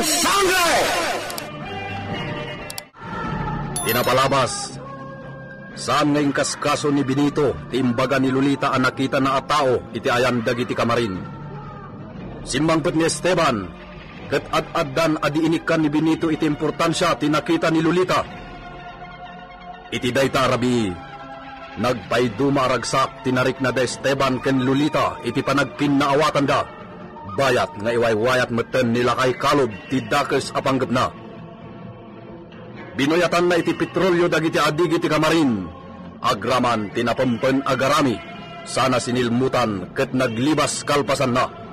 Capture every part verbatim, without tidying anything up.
Sangre! Ti napalabas, saan nga inkaskaso ni Benito ti imbaga ni Lolita a nakitana a tao iti ayan dagiti kamarin. Simmangpet ni Esteban, ket ad-addan a di inikkan ni Benito iti importansia ti nakita ni Lolita. Iti dayta a rabii, nagpaiduma a ragsak ti narikna da Esteban ken Lolita iti panagkinnaawatanda, bayat nga iwaywayat metten ni Lakay Kalob ti dakes a panggepna. Binuyatanna iti petrolio dagiti adigi ti kamarin, agraman ti napempen a garami, sana sinilmutan ket naglibas kalpasanna.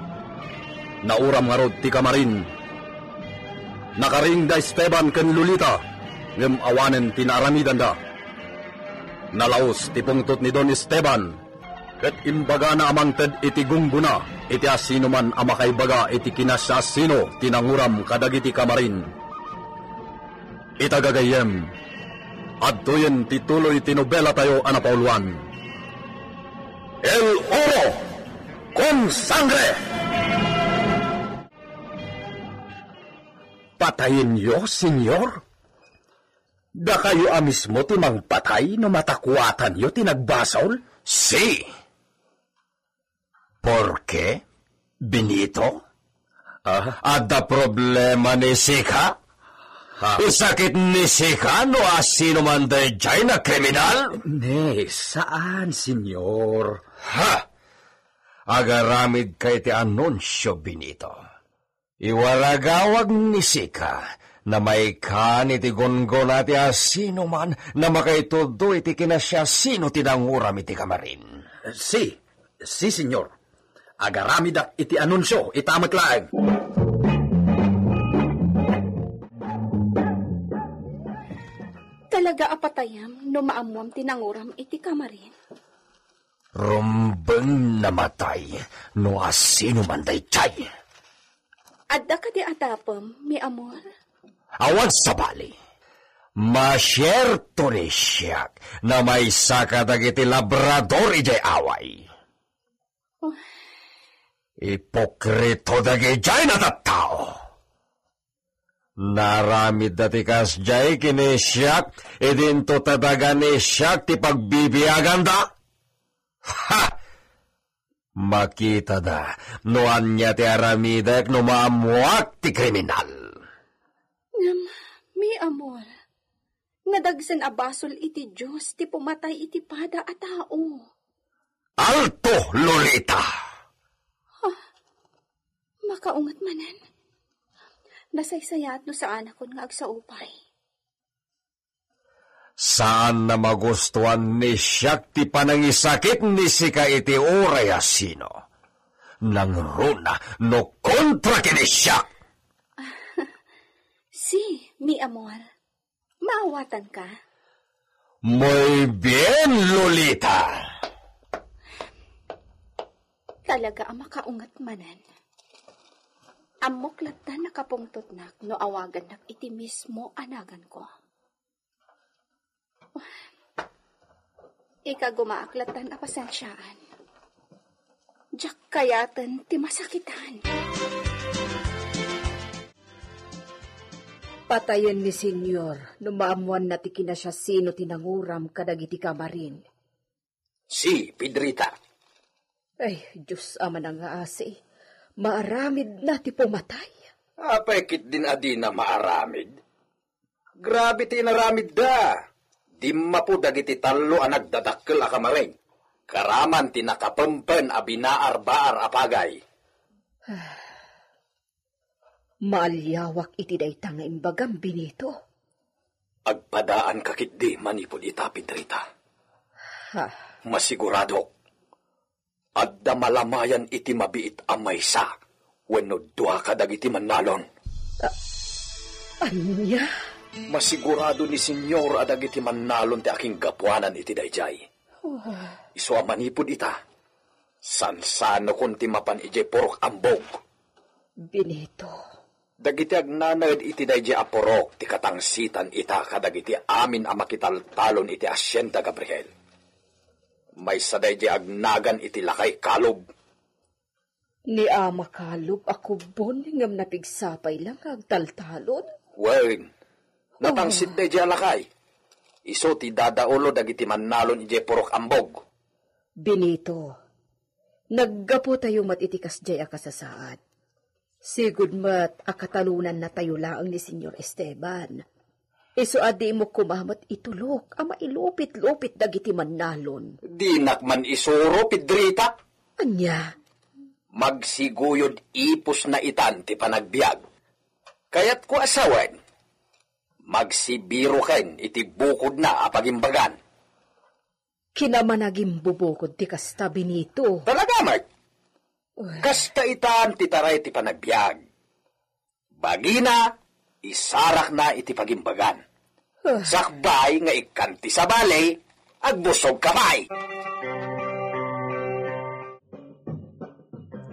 Nauram ngarud ti kamarin. Nakaring da Esteban ken Lolita, ngem awanen ti naaramidanda. Nalaus ti pungtot ni Don Esteban, ket imbagana a mangted iti gunggona iti asinoman a makaibaga iti kinasiasino ti nanguram kadagiti kamarin. Ita gagayyem, adtoyen ti tuloy ti nobelatayo a napauluan. El Oro con Sangre! Patayenyo, Señor? Dakayo a mismo ti mangpatay no matakuatanyo ti nagbasol? Si. Porke? Benito? Ah? Adda problema ni sika? Ha? Isakit ni sika no asino man daydiay a kriminal? Ne, saan, Señor. Ha? Agaramid ka iti anunsio, Benito. Iwaragawag ni sika, namaykan iti gunggona ti asinoman a makaitudlo iti kinasiasino ti nanguram iti kamarin. Si, si, Señor. Agaramidak iti anunsio, ita met laeng. Talaga a patayam no maammuam ti nanguram iti kamarin? Rumbeng namatay no asino man daydiay. Adda kadi a tapem, mi amor? Awan sabali. Masierto ni siak a maysa kadagiti labrador idiay away. Oh. Ipokrito dagidiay a tattao. Naaramidda ti kasdiay ken ni siak, idinto ta daga ni siak ti pagbibiaganda? Ha! Makitada no ania ti aramidek no maammuak ti kriminal. Ngem, mi amor, nadagsen a basol iti Dios ti pumatay iti pada a tao. Alto, Lolita! Ah, makaunget manen. Nasaysayaat no saanakon nga agsaupay. Saan a magustuan ni siak ti panangisakit ni sika iti uray a sino. Nangruna no kontra ken ni siak. Si, mi amor. Maawatanka? Muy bien, Lolita! Talaga a makaunget manen. Ammok latta a nakapungtotnak no awagannak iti mismo a naganko. Ikagumaak latta a pasensiaan. Diak kayaten ti masakitan. Patayen ni Señor no maammuanna ti kinasiasino ti nanguram kadagiti kamarin. Si Pedrita. Ay, Dios a manangaasi, maaramidna ti pumatay. Apay ketdin a dina maaramid? Grabe ti inaramidda. Dimmapo dagiti tallo a nagdadakkel a kamarin. Karaman ti nakapempen a binaarbaar a pagay. Maaliawak iti dayta nga imbagam, Benito. Agpadaanka ketdi manipud ita, Pedrita. Ha? Masiguradok, adda malamayan iti mabiit a maysa wenno dua kadagiti mannalon. A-, ania? Masigurado ni Señor a dagiti mannalon ti akinggapuanan iti daydiay. Oh. Isu a manipud ita, sansanokon ti mapan idiay purok ambog. Benito. Dagiti agnanaed iti daydiay a purok ti katangsitan ita kadagiti amin a makitaltalon iti Hacienda Gabriel. Maysa daydiay agnagan iti Lakay Kalob. Ni Ama Caleb a kubbon ngem napigsa pay la nga agtaltalon. Wen, natangsit daydiay a lakay. Isu ti dadaulo dagiti mannalon idiay purok ambog. Benito, naggapu tayo met iti kasdiay a kasasaad. Sigud met a katalonannatayo laeng ni Señor Esteban. Isu a dimo koma met itulok a mailupit-lupit dagiti mannalon. Dinak man isuro, Pedrita. Ania? Magsiguyod ipusna itan ti panagbiag. Kayatko a sawen, magsibiroken iti bukodna a pagimbagan. Kinamanagimbubukod ti kasta, Benito. Talaga met? Uy. Kasta itan ti taray ti panagbiag. Bagina, isarakna iti pagimbagan. Ah. Sakbay nga ikkan ti sabali, agbusog ka pay.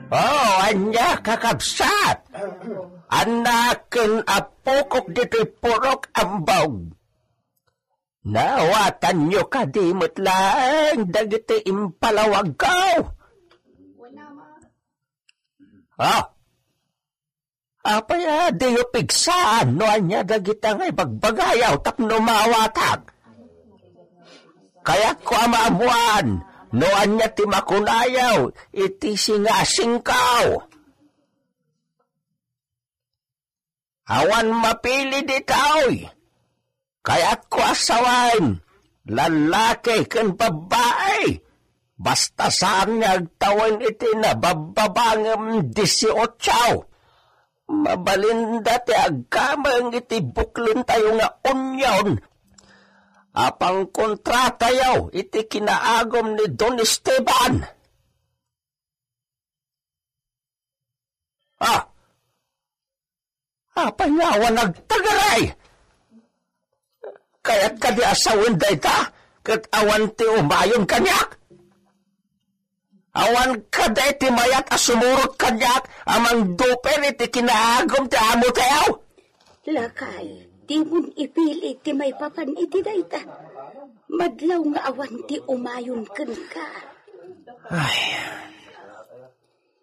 Oh, ania, kakabsat? Annak ken apokok ditoy purok ambog. Naawatanyo kadi met laeng dagiti impalawagko? Ah, apay a diyo pigsaan no ania dagita nga ibagbagayo tapno maawatak? Kayatko a maammoan no ania ti makunayo iti singasingko. Awan mapili ditoy. Kayatko a sawen, lallaki ken babbai. Basta saan nga agtawen iti nababbaba ngem dieciocho. Mabalinda ti agkameng iti buklentayo nga union a pangkontratayo iti kinaagum ni Don Esteban. Ah! Apay nga awan agtagaray? Kayat kadi a sawen dayta, ket awan ti umayon kaniak? Awan kadi ti mayat a sumurot kaniak a mangduper iti kinaagum ti amo tayo? Lakay, dimon ipili ti maipapan iti dayta. Madlaw nga awan ti umayon kenka. Ay.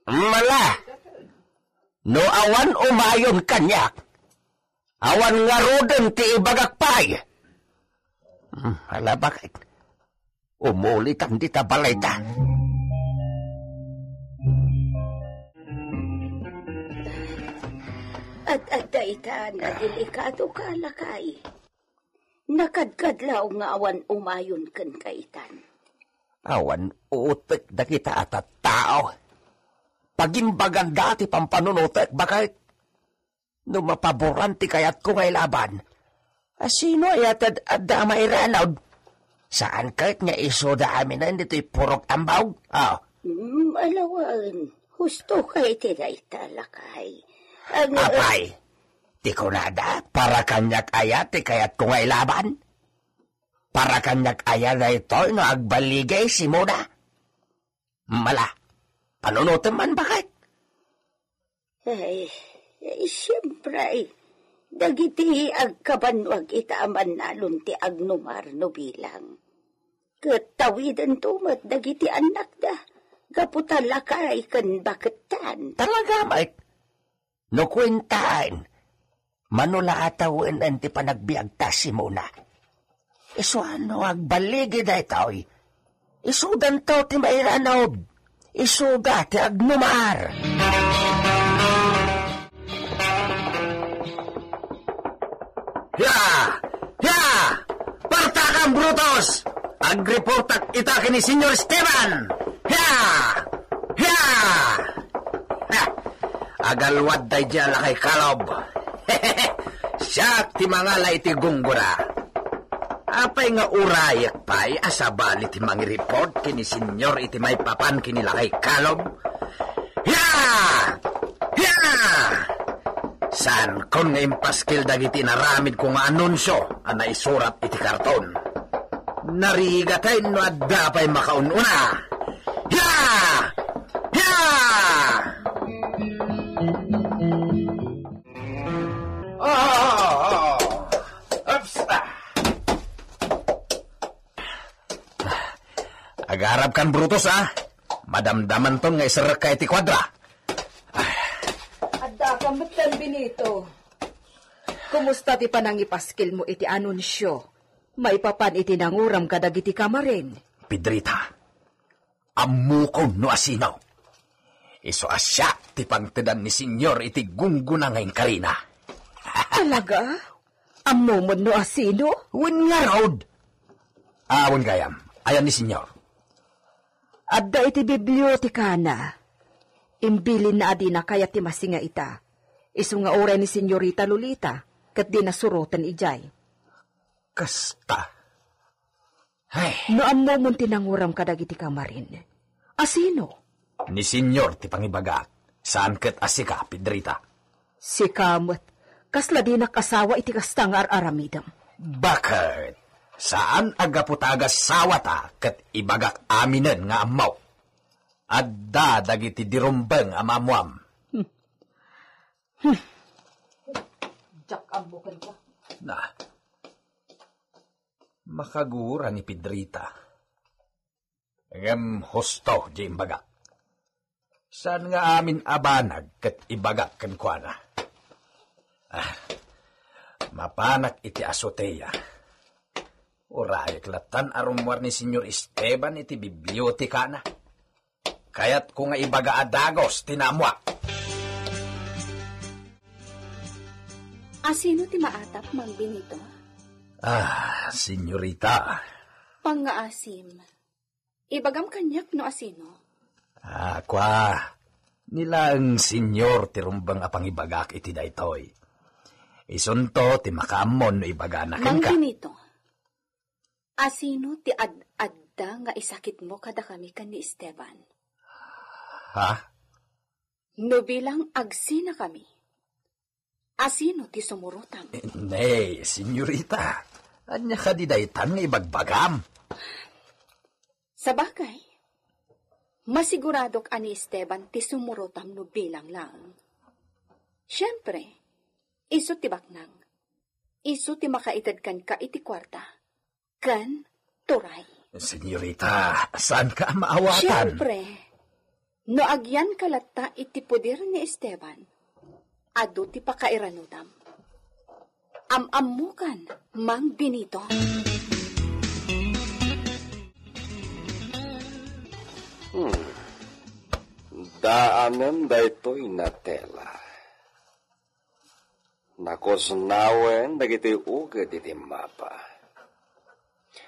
Mala, no awan umayon kaniak, awan ngaruden ti ibagak pay. Hmm, ala, bakit? Umulitan dita balayta. At, at dayta, nadelikado ka, lakay. Nakadkadlaw nga awan umayon kenka itan. Awan utek dagita a tattao. Pagimbaganda ti pampanunotek, bakit? No mapaboran ti kayatko nga ilaban, a sino aya ti ad-, adda a mairanod? Saan ket nga isuda aminen ditoy purok ambog? Oh. Mm, alawan. Husto ka iti dayta, lakay. Ang, Apay, ti kunada, para kaniak aya ti kayatko nga ilaban? Para kaniak aya daytoy no agbaligi, Simona? Mala, panunotem man, bakit? Ay, ay, siempre, dagiti agkabannuag ita a mannalon ti agnumar no bilang. Ket tawidanto met dagiti annakda, gapu ta lakay ken bakettan. Talaga, Mike? No kuentaen, mano la a tawen ti panagbiagta, Simona. Isu a no agbaligi daytoy, isudanto ti mairanod. Isuda ti agnumar. Ya! Ya! Partakam, Brutus! Agreportak ita ken ni Señor Esteban! Ya! Ya! Ha! Agalwad daydiay a lakay Caleb. Siak ti mangala iti gunggona. Apay nga urayek pay a sabali ti mangireport ken ni Señor iti maipapan ken ni lakay Caleb? Ya! Ya! Saankon nga impaskil dagiti inaramidko nga anunsio a naisurat iti karton. Narigatay no adda pay makaun-una. Ya! Ya! Ah! Ups! Ah! Agarabkan, Brutus, a. Madamdamanton nga iserrekka iti kuadra. Kamutan, Benito? Kumusta ti panangipaskilmo iti anunsio maipapan iti nanguram kadagiti kamarin? Pedrita, ammokon no asino. Isu a siak ti pangtedan ni Senyor iti gunggona nga inkarina. Talaga? Ammomon no asino? Wen ngarud. Awan gayam. Ayan ni Senyor. Adda iti bibliotekana. Imbilinna a dina kayat ti masinga ita. Isu nga uray ni Senyorita Lolita, ket dina suroten idiay. Kasta. Ay. No ammomon ti nanguram kadagiti kamarin, asino? Ni Senyor ti pangibagak, saan ket a sika, Pedrita. Sika met, kasla dinak asawa iti kasta nga ar-aramidem. Baket? Saan a gapu ta agasawata ket ibagak aminen nga ammok. Adda dagiti dirumbeng a maammuam. Hmm. Hmm. Diak ammo kenka. Na. Makagura ni Pedrita. Ngem husto di imbagak. Saan nga amin a banag ket ibagak kenkuana. Ah, mapanak iti azotea. Urayek lattan a rummuar ni Senyor Esteban iti bibliotekana. Kayatko nga ibaga a dagus ti naammuak. Asino ti maatap, Mang Benito? Ah, senyorita. Pangngaasim. Ibagam kaniak no asino. Ah, kua, ni laeng senyor ti rumbeng a pangibagak iti daytoy. Isunto ti makaammo no ibagana kenka. Mang Benito, asino ti ad-adda nga isakitmo kadakami ken ni Esteban? Ha? No bilang agsinakami, asino ti sumurotam? Eh, ne, senyorita, ania kadi daytan nga ibagbagam? Sabagay, masiguradok a ni Esteban ti sumurotam no bilang laeng. Siempre, isu ti baknang. Isu ti makaited kenka iti kuarta ken turay. Senyorita, saanka a maawatan? Siempre, no agyanka latta iti poder ni Esteban, adu ti pakairanudam. Am-ammokan, Mang Benito. Hmm. Daanen daytoy, Natela. Nakusnawen dagiti uged iti mapa.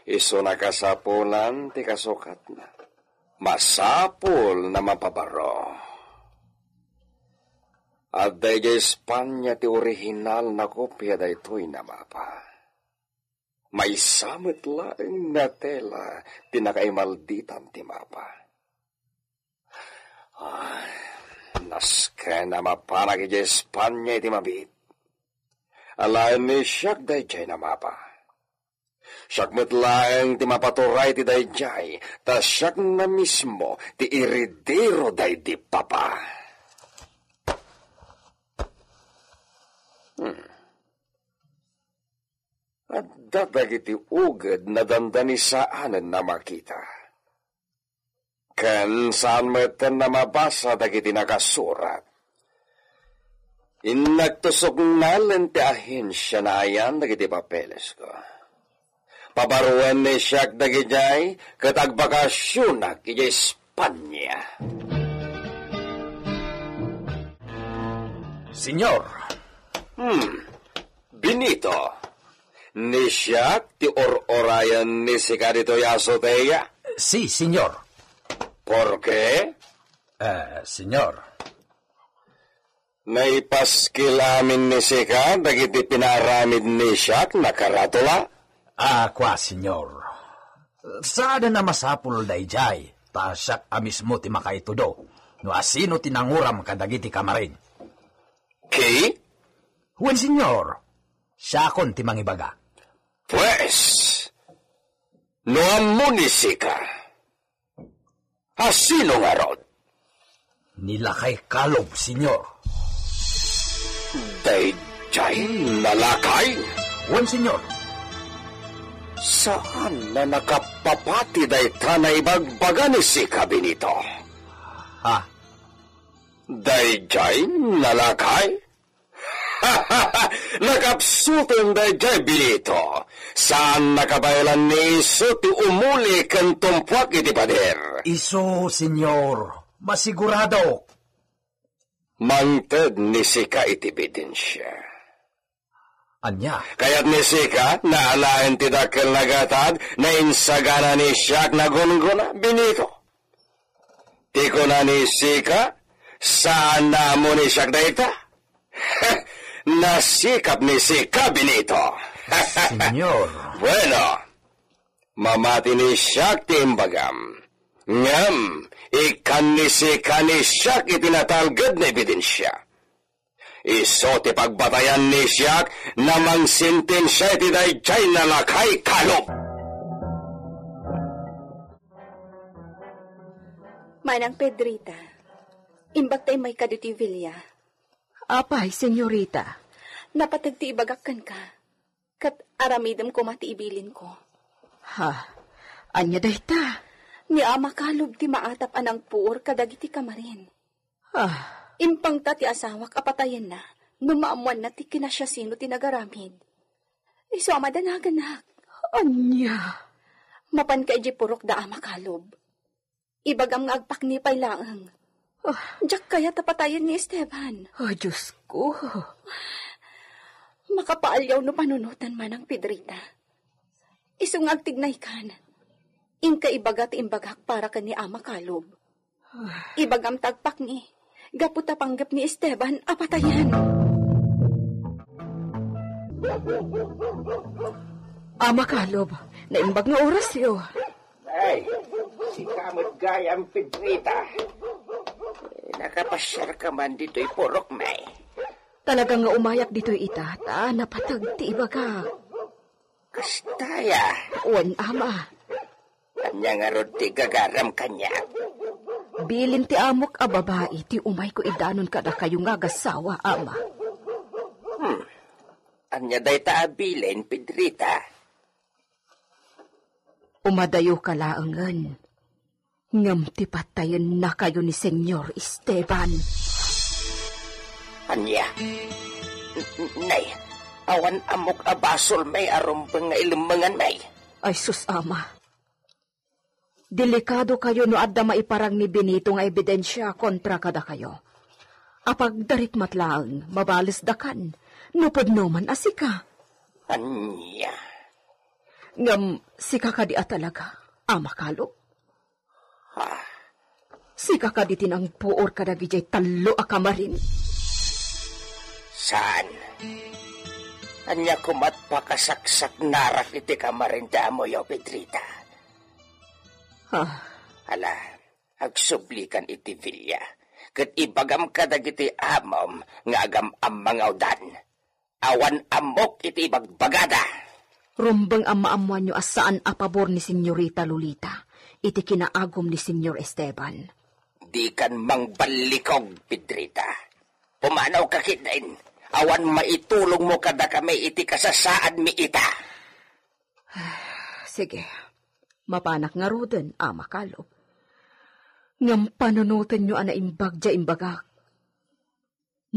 Isu nakasapulan ti kasukatna. Masapul a mapabaro. Adda idiay Espania ti orihinal a kopia daytoy a mapa. Maysa met laeng, Natela, ti nakaimalditan ti mapa. Ay, nasken a mapanak idiay Espania iti mabiit. Alaen ni siak daydiay a mapa. Siak met laeng ti mapaturay iti daydiay, ta siak a mismo ti eredero daydi papa. Hmm. Adda dagiti uged a dandani saanen a makita. Ken saan metten a mabasa dagiti nakasurat. Innak ti suknalen ti ahensia a naayan dagiti papelesko. Pabaruen ni siak dagidiay ket agbakasionak idiay Espania. Senyor. Hmm. Benito, ni siak ti ur-urayen ni sika ditoy azotea? Si, senyor. Porke? Eh, senyor. Naipaskil amin ni sika dagiti pinaaramid ni siak a karatula? Ah, kua, senyor. Saanen a masapul daydiay, ta siak a mismo ti makaitudo no asino ti nanguram kadagiti kamarin. Ki? Wen, senyor. Siakon ti mangibaga. Pues, no ammo ni sika, asino ngarud? Ni lakay Caleb, senyor. Daydiay a lakay? Wen, senyor. Saan a nakapapati dayta a ibagbaga ni sika, Benito? Ha? Daydiay a lakay? Nakapsutem daydiay, Benito. Saan nakabaelan ni isu ti umuli ken tumpuak iti pader. Isu, Señor, masigurado. Mangted ni sika iti ebidensia. Ania? Kayat ni sika, naalaen ti dakkel nga gatad, nainsagana ni siak nagunggona, Benito. Ti kuna ni sika, saan na ammo ni siak dayta? Nasikap ni sika, Benito. Señor. Bueno, mamati ni siak ti imbagam. Ngem, ikkan ni sika ni siak iti natalged na ebidensia. Isu ti pagbatayan ni siak na mangsentensia iti daydiay nalakay kalub. Manang Pedrita, imbag ta immayka ditoy villa. Apay, senyorita? Napateg ti ibagak kenka, ket aramidem koma ti ibilinko. Ha? Ania dayta? Ni Ama Kalub ti maatap a nangpuor kadagiti kamarin. Ah. Impangta ti asawak a patayenna no maammoanna ti kinasiasino ti nagaramid. Isu a madanagannak. Ania? Mapanka idiay purok da Ama Kalub. Ibagam nga agpakni pay laeng. Ah. Diak kayat a patayen ni Esteban. Ah, Diosko. Makapaaliaw no panunoten, Manang Pedrita. Isu nga agtignaykan. Inka ibaga ti imbagak para ken ni Ama Kalub. Ibagam ta agpakni, gapu ta panggep ni Esteban a patayen. Ama Kalub, naimbag nga orasyo. Ay, sika met gayam, Pedrita. Nakapasiarka man ditoy purokmi. Talaga nga umayak ditoy ita, ta napateg ti ibagak. Kasta aya? Wen, Ama. Ania ngarud ti gagaram kaniak? Bilin ti amok a babai ti umayko idanon kadakayo nga agasawa, Ama. Hmm. Ania dayta a bilin, Pedrita? Umadayoka laengen, ngem ti patayennakayo ni Señor Esteban. Ania? N-, n-, nay, awan ammok a basolmi a rumbeng nga ilemmenganmi. Ay sus, Ama. Delikadokayo no adda maiparang ni Benito nga ebidensia kontra kadakayo. Apagdarit met laeng, mabalesdakan, no pudno man a sika. Ania? Ngem sika kadi a talaga, Ama Kalub? Ha? Sika kadi ti nangpuor kadagidiay tallo a kamarin? Saan? Ania komat pakasaksaknarak iti kamarin ti amoyo, Pedrita? Ha? Ala, agsublikan iti villa, ket ibagam kadagiti amom nga agam-ammangawdan. Awan ammok iti ibagbagada. Rumbeng a maammoanyo a saan a pabor ni Senyorita Lolita iti kinaagum ni Senyor Esteban. Dikan mangballikog, Pedrita. Pumanawka ketdin. Awan maitulongmo kadakami iti kasasaadmi ita. Sige, mapanak ngaruden, Ama Kalub. Ngem panunotenyo a naimbag diay imbagak.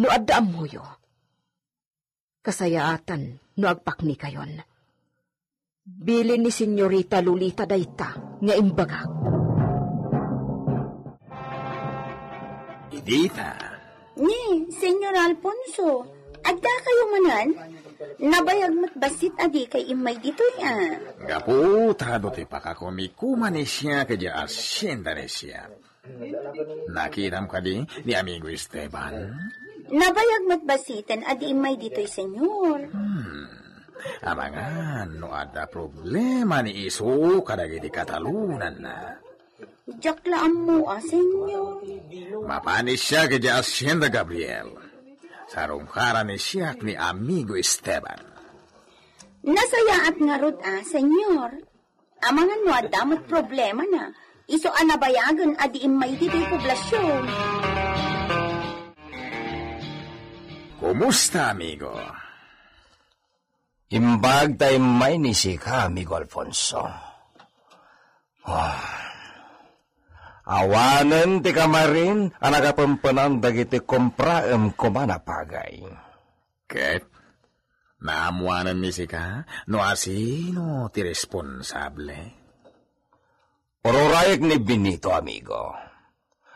No adda ammoyo, kasayaatan no agpaknikayon. Bilin ni Senyorita Lolita dayta nga imbagak. Dita. Ni, Senyor Alfonso, addakayo manen? Nabayag met bassit a dikay immay ditoy, a. Gapu ta adu ti pakakumikuma ni siak idiay asienda ni siak. Nakitam kadi ni Amigo Esteban? Nabayag met bassiten a di immay ditoy, Senyor. Hmm. Amangan no adda problema ni isu kadagiti katalonanna. Diak la ammo a, Senyor. Mapan ni siak idiay Hacienda Gabriel. Sarungkaran ni siak ni Amigo Esteban. Nasayaat ngarud a, Senyor. Amangan no adda met problemana, isu a nabayagen a di immay ditoy poblasion. Kumusta, amigo? Imbag ta immay ni sika, Amigo Alfonso. Ah, awanen ti kamarin a nakapempenan dagiti kompraem koma a pagay. Ket naammoanenmi sika no asino ti responsable? Ururayek ni Benito, amigo.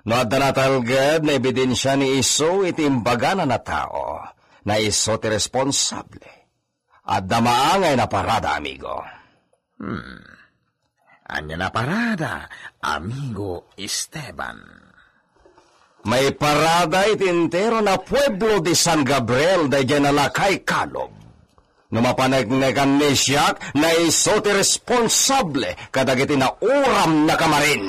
No adda natalged na ebidensia ni isu iti imbagana a tao, na isu ti responsable. Adda maangay a parada, amigo. Hmm. Ania a parada, amigo Esteban? Maiparada iti entero a pueblo de San Gabriel daydiay a lakay Calub. No mapaneknekanmi siak, na isu ti responsable kadagiti nauram a kamarin.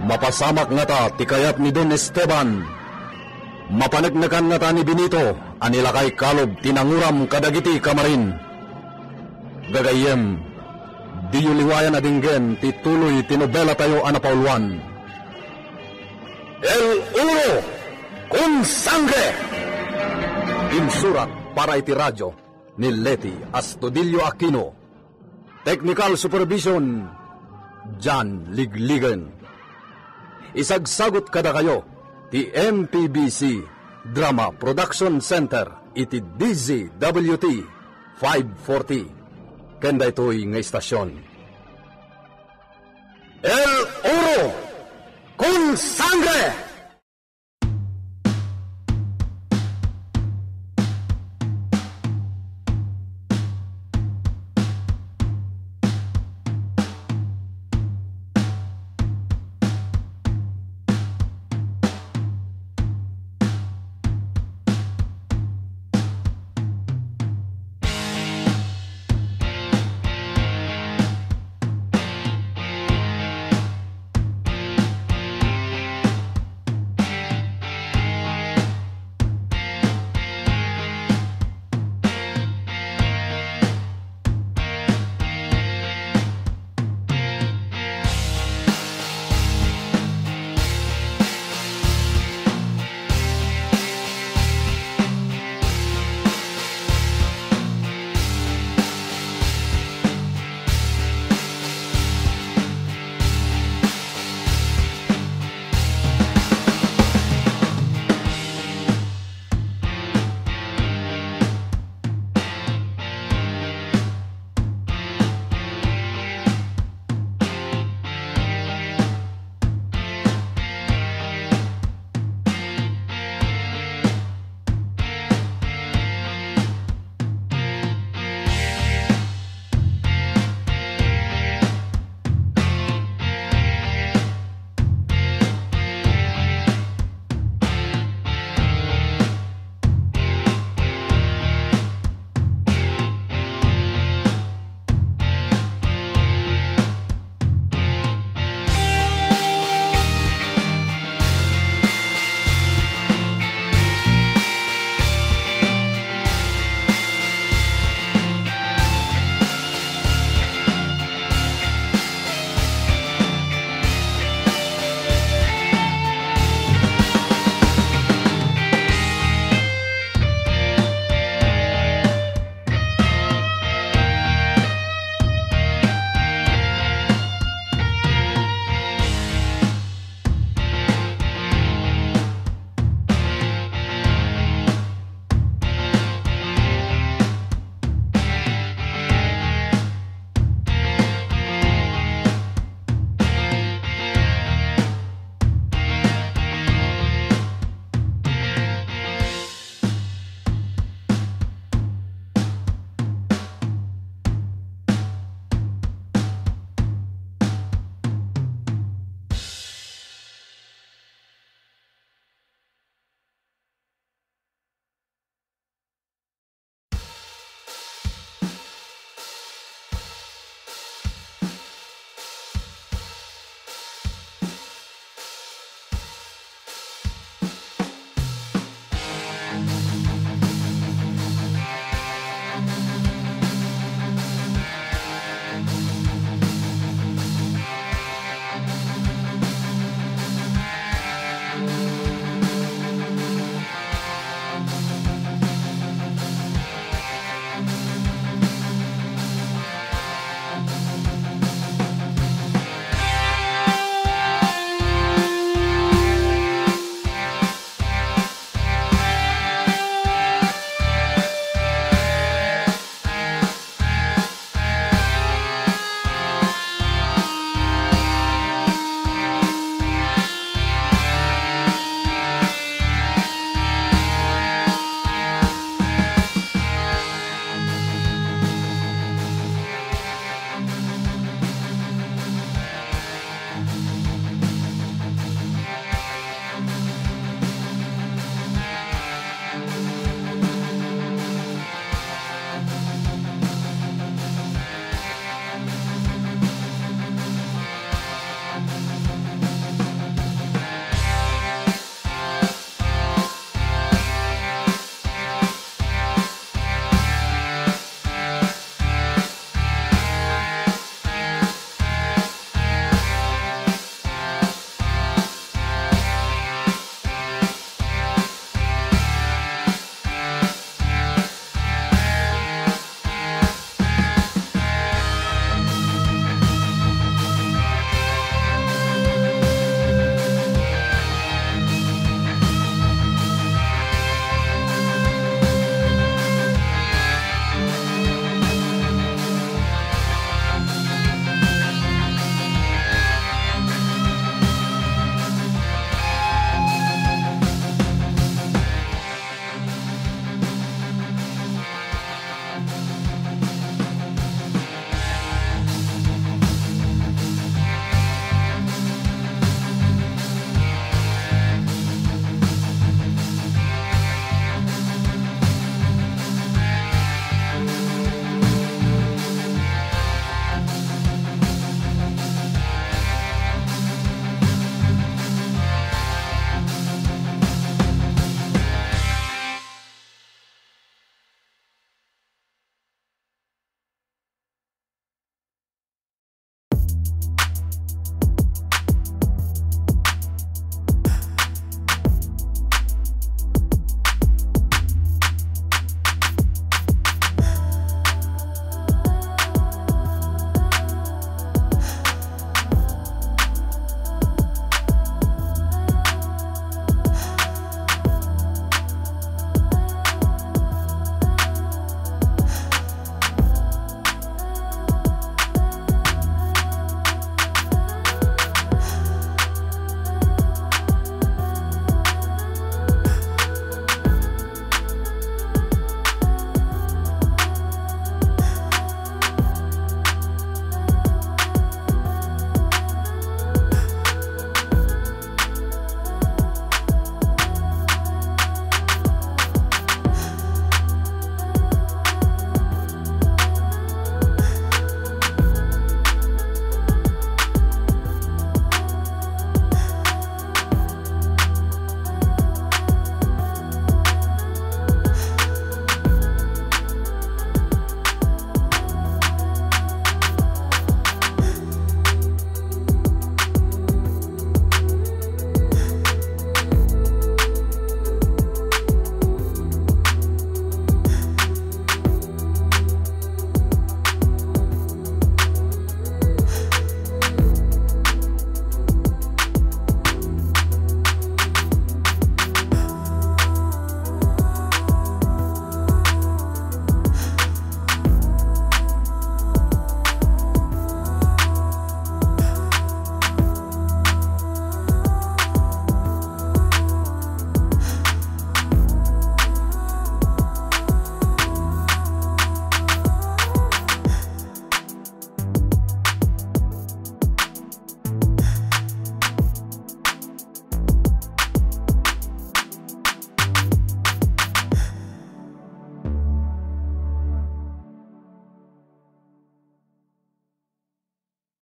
Mapasamak ngata ti kayat ni Don Esteban. Mapaneknekan ngata ni Benito a ni lakay Calub ti nanguram kadagiti kamarin. Gagayyem, diyo liwayan a denggen ti tuloy ti nobelatayo a napauluan. El Oro con Sangre! Insurat para iti radyo ni Leti Astudillo Aquino. Technical supervision, John Ligligen. Isagsagut kadakayo ti M P B C Drama Production Center iti D Z W T five forty. Ken daytoy nga istasyon, El Oro con Sangre!